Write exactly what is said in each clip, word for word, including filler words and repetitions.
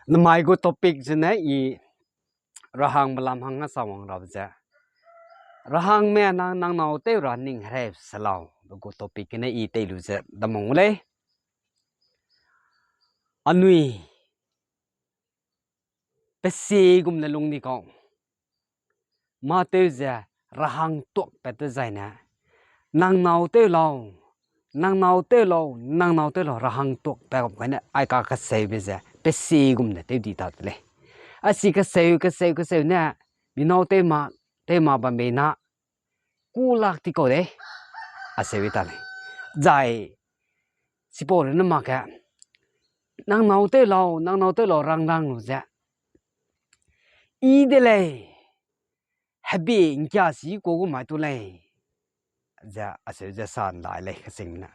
Namai gu topic zene i rahangbe lam hang a sa wang rabe ze, rahangme nang, nang nâu tew ra ning hereu se lau be gu topic gene i tei lu ze damang gu lei. Anui pe sie gum ne lung di kau. Mâ tew ze rahang tuakpat te zaine, nang nâu tew lau, nang nâu tew lau, nang nâu tew lau, rahang tuakpat gum gene ai kakeseube ze pe sie gum ne tew di ta de lei. A si keseu, keseu, keseu ne, mi nâu tew ma, tew ma bam bei na, ku lak ti kau de, aseu ta lei. Zai, chipau rune mak ge, nang nâu tew lau, nang nâu tew lau, rang rang lu ze, i de lei, hebi ngkia si kua gu mai tu lei, ze aseu ze sa ndai lei kesingme ne.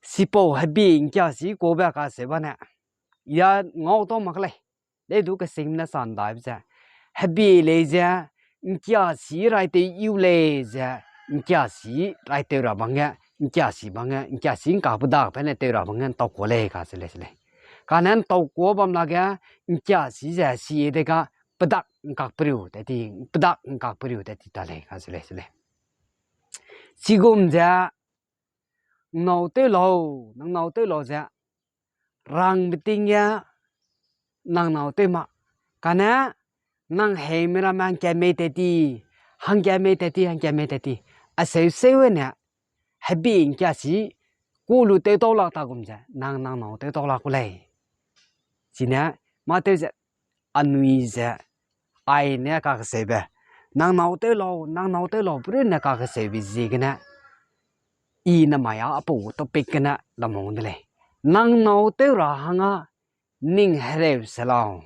Chipau hebi ngkia si kuabe kaseu bane, ya ngau tau mak lei. Lei du kesingme ne sa ndaibe ze, hebi lei ze, ngkia si raitew iu lei ze, ngkia si raitew ra bang ge, ngkia si bang ge, ngkia si ngkak pedak pe ne tew ra bang ge ntau kua lei kacheu lei se lei. Kane ntau kua bam lage, ngkia si ze sie de ga, pedak ngkak periu tat ti, pedak ngkak periu tat ti ta lei kacheu lei se lei. Chigum ze, nang nâu tew lau, nang nâu tew lau ze, rangbe ting ge, nang nâu tew ma. Kane, nang heime ramme hangkat mei tat ti, hangkat mei tat ti, hangkat mei tat ti. Aseu seu ne, hebi ngkia si, ku lu tew tau lak ta gum ze, nang nang nâu tew tau lak ku lei. Chine, mâ tew ze, anui ze, ai ne kakeseube, nang nâu tew lau, nang nâu tew lau, pe rune kakeseube ziegene, i namai a apau topic gene damang de lei. Nang nâu tew ra hang a ning hereu se lau,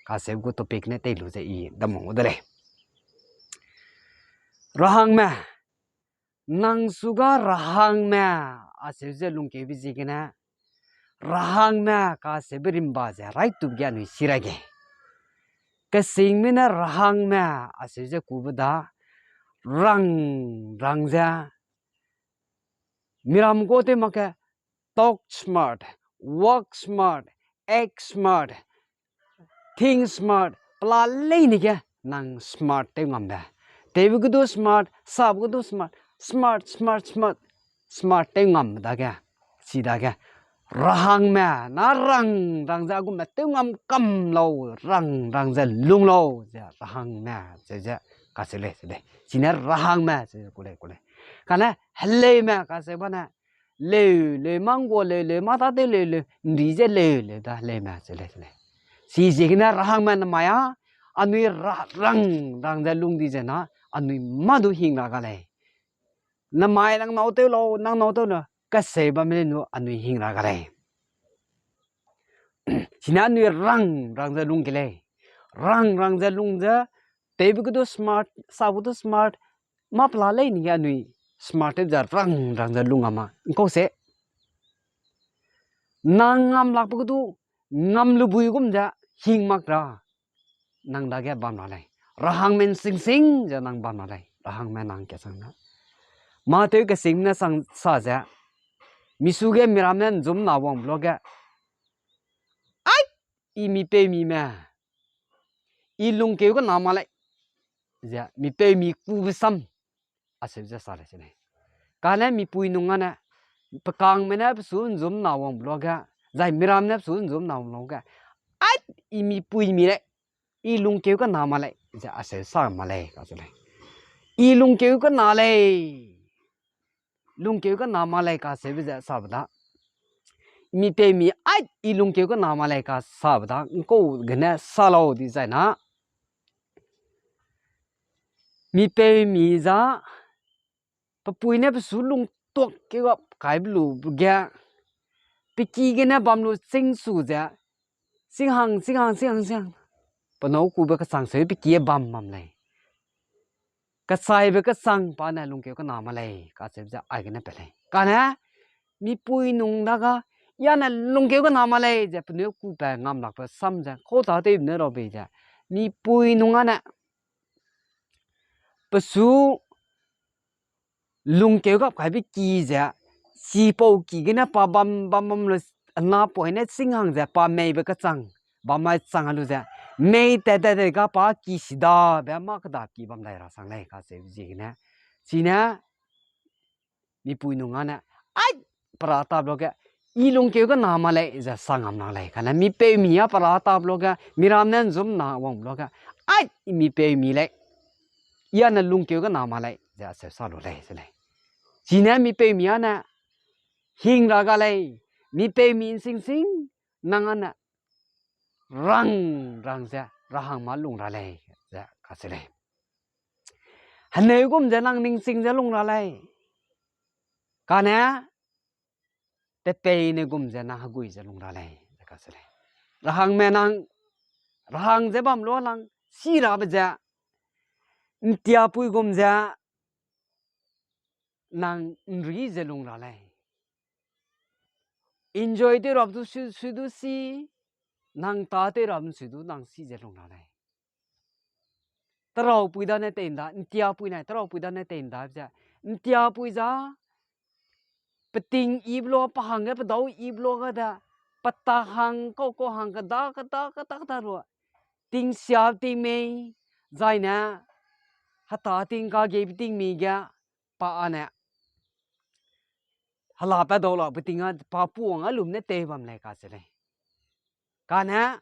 kaseu gu topic ne tei lu ze i damang de lei. Rahangme, nang su ga rahangme, aseu ze lungkeube ziegene, rahangme kaseube rimba ze raitube ge anui si ra ge. Kesingme ne rahangme, aseu ze kube da, rang, rang ze, miram gu tew mak ge, talk smart, walk smart, act smart, think smart, pela leine ge nang smart tew ngambe. Tewbe ge du smart, sabe ge du smart, smart, smart, smart, smart tew ngambe dage, chidage, rahangme, na rang, rang ze a gumme tew ngam kam lau, rang, rang ze lung lau, ze rahangme, ze ze, kacheu lei, cheu lei. Chine rahangme, ze ku lei, ku lei. Kane, heleume, kacheu bane, leu, leu mâ nggua leu, leu mâ tâtew leu, leu, nri ze leu, leu da heleume, cheu lei, cheu lei. Chiziegene rahangme namai a, anui ra-, rang, rang ze lung di ze na, anui mâ du hing ra ga lei. Namai nang nâu tew lau, nang nâu tew lau, kaseu bamme le nu anui hing ra ga lei. Chine anui rang, rang ze lung ke lei. Rang, rang ze lung ze, tewbe ge du smart, sabe ge du smart, mâ pela leine ge anui smart tew ze rang, rang ze lung a ma. Ngkau se, nang ngam lakbe ge du, ngam lubui gum ze, hing mak ra. Nang dage bam ra lei. Rahangme nsingsing ze nang bam ra lei. Rahangme nang kesang na. Mâ tew kesingme ne sang sa ze, misu ge miram ne nzum na wangbe luage, ai, i mipeumime, i lungkeu kena ma lei, ze mipeumi kube sam, aseu ze sa lei se lei. Kane mipui nung â ne, pe kangme ne pe su nzum na wangbe luage, zai miram ne pe su nzum na wang luage, ai, i mipuimi lei, i lungkeu kena ma lei, ze aseu sa ma lei, kacheu lei. I lungkeu kena lei, lungkeu kena ma lei kaseube ze sabe da. Mipeumi ai i lungkeu kena ma lei kasabe da, ngkau gene sa lau di zai na. Mipeumi za, pe pui ne pe su lungtuak keu gap kaibe lu ge, pe ki gene bam lu chîngsu ze, chînghang, chînghang, chînghang, chînghang. Pe nâu kube kechang seu pe ki bam bam lei. Kechaibe kechang pa ne lungkeu kena ma lei, kacheube ze aigene pe lei. Kane, mipui nung dage, ya ne lungkeu kena ma lei, ze penui kupe ngam lakbe sam ze, kau tâtewbe ne rabe ze, mipui nung â ne, pe su lungkeu gap kaibe ki ze, chipau ki gene pa bam bam bam lu, napoine ching hang ze pa meibe kechang, bam mai chang a lu ze, mei tat tat de ga pa ki sidabe mâ keda ki bam dai ra sang lei kacheu ziegene. Chine, mipui nung â ne, ai, pe ra tap luage, i lungkeu kena ma lei ze sa ngam la lei. Kane mipeumi â pe ra tap luage, miram ne nzum na wang luage, ai, mipeumi lei, i â ne lungkeu kena ma lei ze acheu sa lu lei ze lei. Chine mipeumi â ne, hing ra ga lei, mipeumi nsingsing, nang â ne, rang, rang ze, rahang mâ lung ra lei, ze kacheu lei. Heneu gum ze nang ningching ze lung ra lei. Kane, tepeine gum ze nang hegui ze lung ra lei, ze kacheu lei. Rahangme nang, rahang ze bam lu nang, si rabe ze, ntiapui gum ze, nang nri ze lung ra lei. Enjoy tew rap du su, su du si, nang tâ tew rap su du nang si ze lung ra lei. Teraupui dane tei nda, ntiapui nai teraupui dane tei nda ze, ntiapui za, peting ibe lu, pe hangge pedau ibe lu ga de, peta hang, kau kau hang, keda, keda, keda, keda lu, ting sia ting mei, zaine, heta ting kageibe ting mi ge, pa â ne, hela pat dau la peting â, pa puang a lum ne tei bam lei kacheu lei. Kane,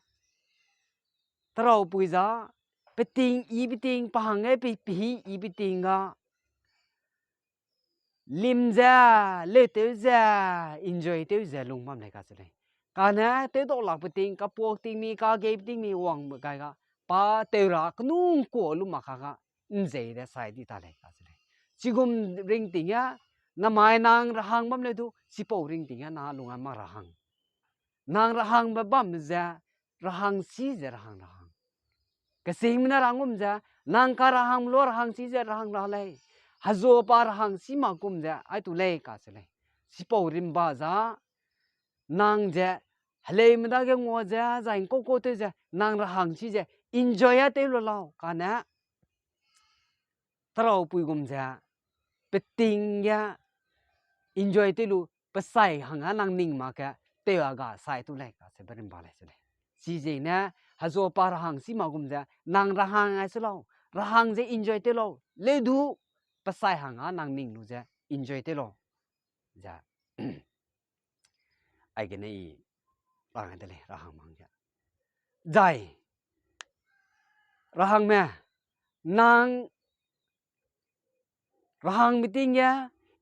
teraupui za, peting ibe ting, pe hangge pe, pehî ibe ting ga, lim ze, leu tew ze, enjoy tew ze lung bam lei kacheu lei. Kane, tew dau lak peting, kapuak ting mi, kageibe ting mi, wangbe gai ga, pa tew ra kenung kua lu mak ka ga, nzei de sai di ta lei kacheu lei. Chigum ringting ge, namai nang rahang bam leu du, chipau ringting ge, na lung a mak rahang. Nang rahangbe bam ze, rahang si ze rahang rahang. Kesingme ne rang gum ze, nang karahang lu rahang si ze rahang ra lei. Hezua pa rahang si mak gum ze, ai tu lei kacheu lei. Chipau rimba za, nang ze, heleume dage ngua ze, zai ngkau kau tew ze, nang rahang si ze, enjoy a tew lu lau, kane, teraupui gum ze, peting ge, enjoy tew lu, pesai hang a nang ning mak ge, tew a ga sai tu lei kacheube rimba lei se lei. Chizene, hezua pa rahang si mak gum ze, nang rahang ai se lau, rahang ze enjoy tew lau, leu du, pesai hang a nang ning lu ze, enjoy tew lau. Ze, aigene i, rang de lei, rahang mang ge. Zai, rahangme, nang, rahang meeting ge,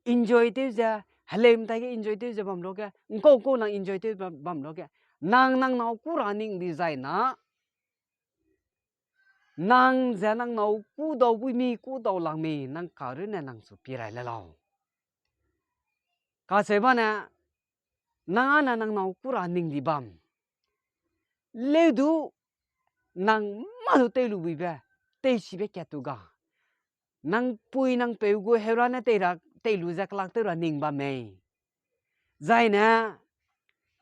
enjoy tew ze, heleume tai ge enjoy tew ze bam lu ge, ngkau kau nang enjoy tew bam, bam lu ge, nang, nang nâu kû ra ning di zai na, nang ze nang nâu kû dau bui mi, kû dau lang mi, nang karune nang chu pi rai le lau. Kacheu bane, nang â ne nang nâu kû ra ning di bam. Leu du, nang mâ du tei lu buibe, tei sibe kat tu ga. Nang pui nang peu gu heu ra ne tei ra, tei lu ze kelak tew ra ning bam mei. Zai ne,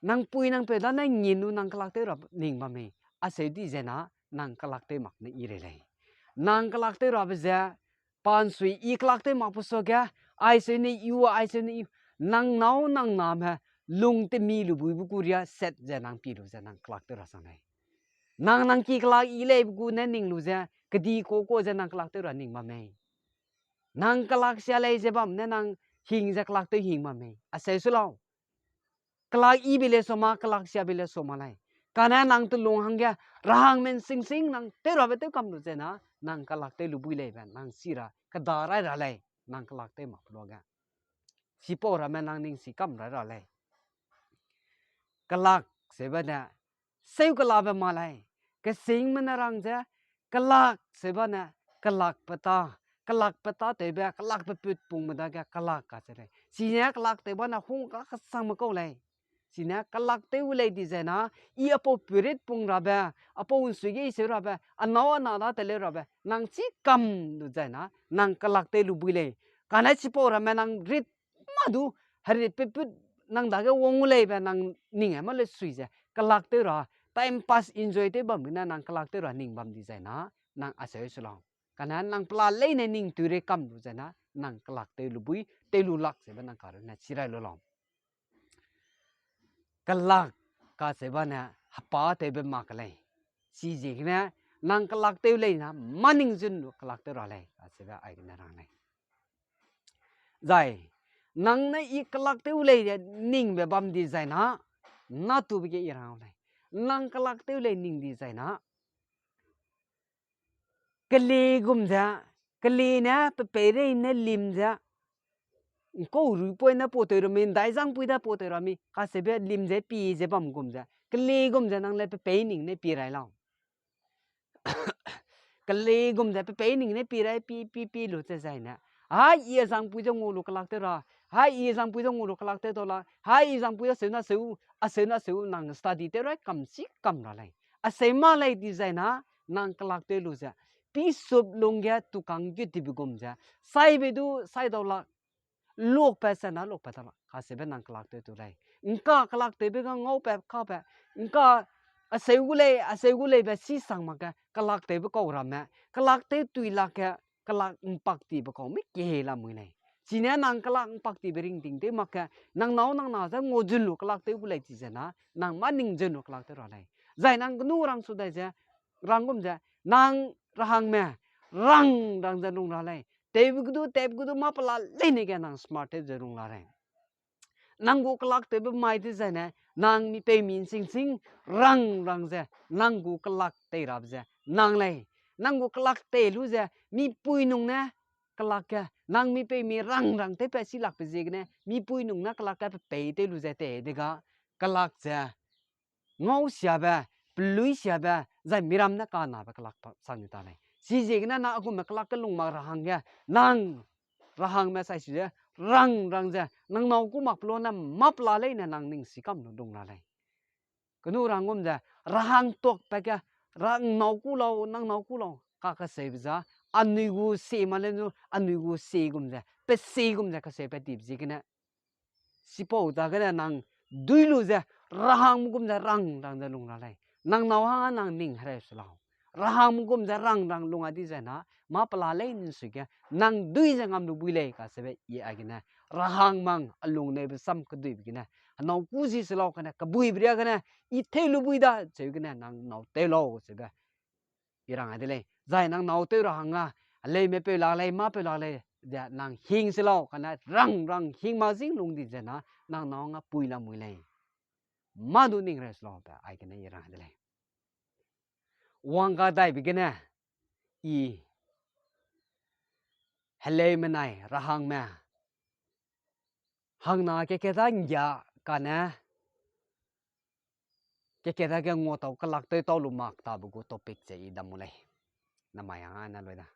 nang pui nang peu dane ngin lu nang kelak tew ra ning bam mei. Aseu di ze na, nang kelak tew mak ne i rei lei. Nang kelak tew rabe ze, pa nsui i kelak tew makbe suage, aiseu ne i u, aiseu ne i u, nang nâu nang name, lung temi lu buibe gu riâ set ze nang pi lu ze nang kelak tew ra sang lei. Nang nang ki kelak i leibe gu ne ning lu ze, kedi kau kau ze nang kelak tew ra ning bam mei. Nang kelak sia lei ze bam ne nang hing ze kelak tew hing bam mei. Aseu se lau. Kelak ibe le sua ma, kelak siabe le sua ma lei. Kane nang telung hangge, rahangme nsingsing nang tew rabe tew kam lu ze na, nang kelak tew lu bui leibe, nang si ra, keda rai ra lei, nang kelak tew mak pe luage. Chipau ramme nang ning si kam rai ra lei. Kelak, seube ne, seu kelabe ma lei. Kesingme ne rang ze, kelak, seube ne, kelak peta, kelak peta tewbe, kelak peput pungme dage kelak kacheu lei. Chine kelak tewbe ne hung ka kesangme kau lei. Chine kelak tew lei di zai na, i apau purit pung rabe, apau nsui ge i seu rabe, anâu ana da teleu rabe, nang chî kam lu zai na, nang kelak tew lu bui lei. Kane chipau ramme nang rit mâ du, herit peput nang dage wang gu leibe nang ning e mâ le sui ze, kelak tew ra, time pass enjoy tew bam gene nang kelak tew ra ning bam di zai na, nang aseu se lau. Kane nang pela leine ning tui rei kam lu zai na, nang kelak tew lu bui, tew lu lak zebe nang karune chi rai lu lau. kelak kacheube ne hepatewbe mak lei. Chiziegene nang kelak tew lei na mâ ning zun lu kelak tew ra lei kacheube aigene rang lei. Zai, nang ne i kelak tew lei de ningbe bam di zai na, natube ge i rang lei. Nang kelak tew lei ning di zai na, keli gum ze, keli ne pe peirei ne lim ze, ’ngkau ruipui ne pau tew ra mi, ’ndaizangpui da pau tew ra mi, kacheube lim ze pi ze bam gum ze, keli gum ze nang le pe pei ning ne pi rai lau. Keli gum ze pe pei ning ne pi rai pi, pi, pi lu ze zai ne, hai i zangpui ze ngau lu kelak tew ra, hai i zangpui ze ngau lu kelak tew dau la, hai i zangpui ze seu na seu, a seu na seu nang study tew rai kam chi kam ra lei. Aseu mâ lei di zai na, nang kelak tew lu ze, pisup lungge tukâng gut tibe gum ze, saibe du sai dau la, luakpat se na luakpat ta la, kacheube nang kelak tew tu lei. ’Ngka kelak tewbe ga ngaupat kapat, ’ngka aseu gu lei, aseu gu leibe si sang mak ge, kelak tewbe kau ramme, kelak tew tui lak ge, kelak ’mpak tibe kau mi kehe lamui lei. Chine nang kelak ’mpak tibe ringting tew mak ge, nang nâu nang na ze ngau zun lu kelak tew gu lei chi ze na, nang mâ ning zun lu kelak tew ra lei. Zai nang kenu rang su dai ze, rang gum ze, nang rahangme, rang rang ze lung ra lei. Tewbe gu du, tewbe gu du, mâ pela leine ge nang smart tew ze lung la lei. Nang gu kelak tewbe mai dezaine, nang mi peumi ’nsing sing rang rang ze, nang gu kelak tei rabe ze, nang lei. Nang gu kelak tei lu ze, mipui nung ne kelak ge, nang mi peumi rang rang tewpat si lakbe ziegene, mipui nung ne kelak ge pe pei tew lu ze tei dega, kelak ze, ngau siabe, pelui siabe, zai miram ne kanabe kelak pa sang di ta lei. Chiziegene nang a gume kelak kelung mak ra hangge, nang rahangme sai si ze, rang rang ze, nang nâu kû mak pelo ne mâ pela leine nang ning si kam lu lung ra lei. Kenu rang gum ze, rahang tuakpat ge, rang nâu kû lau, nang nâu kû lau, kakeseube za, anui gu sie ma le nu, anui gu sie gum ze, pe sie gum ze keseube dibe ziegene, chipau dagene nang dui lu ze, rahangme gum ze rang rang ze lung ra lei. Nang nâu hang nang ning hereu se lau. Rahangme gum ze rang rang lung a di zai na, mâ pela lei ’nsui ge, nang dui ze ngam lu bui lei kacheube i aigene, rahang mang a lung neibe sam keduibe gene, henâu kû zi se lau kane, kebuibe ria gene, i teu lu bui da, cheu gene nang nâu tew lau kacheube i rang ai de lei. Zai nang nâu tew ra hang a, heleume peu lak lei, mâ peu lak lei, ze nang hing se lau, kane rang rang hing ma zing lung di ze na, nang nâu hang a pui lamui lei. Mâ du ning reu se lau be, aigene i rang ai de lei. Wang kadaibe gene, i, heleume nai, rahangme, hangna keke da ’nggia kane, keke dage nguatau kelak tew tau lu mak tabe gu topic ze i dam mu lei. Namai hang a ne lui da.